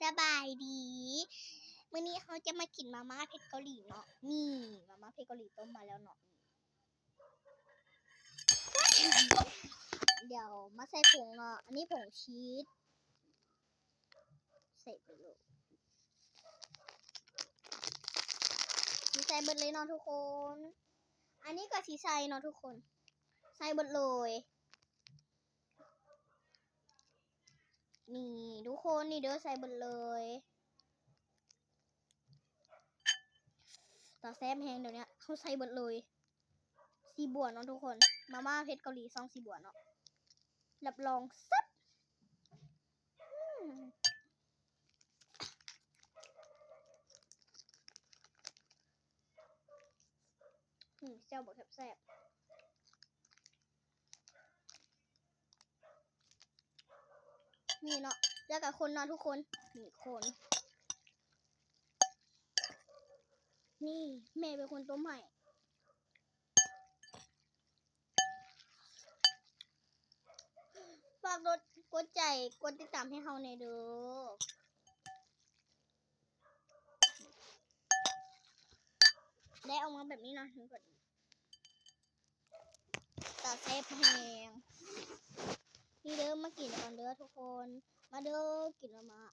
ສະບາຍດີ ມື້ນີ້ເຮົາຈະມາກິນມາມ່າເຜັດເກົາຫຼີເນາະ. ນີ້ ມາມ່າເຜັດເກົາຫຼີຕົ້ມມາແລ້ວເນາະ. ດຽວມາໃສ່ຜົງເນາະ. ອັນນີ້ຜົງຊີສ ໃສ່ໄປໂລດ. ຊິໃສ່ເບິດເລີຍເນາະທຸກຄົນ. ອັນນີ້ກໍຊິໃສ່ເນາະທຸກຄົນ ໃສ່ເບິດເລີຍ. ນີ້ທຸກຄົນ ນີ້ເດີ ໃສ່ເບິດເລີຍ. ຕາແຊບແຮງ ດຽວນີ້ເຮົາໃສ່ເບິດເລີຍ. ສີບົວເນາະທຸກຄົນ ມາມ່າເຜັດເກົາຫຼີຊອງສີບົວເນາະ ຮັບຮອງແຊບ. ອືມ ອືມ ແຈ່ວບັກແຊບໆ. ນີ້ເນາະ ແລ້ວກໍຄົນເນາະທຸກຄົນ ນີ້ຄົນ ນີ້ແມ່ເປັນຄົນຕົ້ມໃຫ້. ຝາກກົດ ກົດໃຈ ກົດຕິດຕາມໃຫ້ເຮົາແດ່ເດີ. ໄດ້ອອກມາແບບນີ້ເນາະ ຕາແຊບແຮງ. ນີ້ເດີ ມາກິນກັນເດີທຸກຄົນ ມາເດີ ກິນມາມ່າ.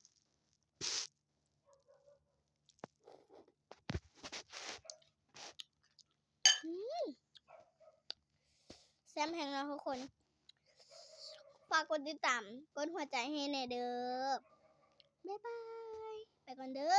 ອືມ ແຊບແຮງເນາະທຸກຄົນ. ຝາກກົດຕິດຕາມ ກົດຫົວໃຈໃຫ້ແດ່ເດີ. ບາຍບາຍ ໄປກ່ອນເດີ.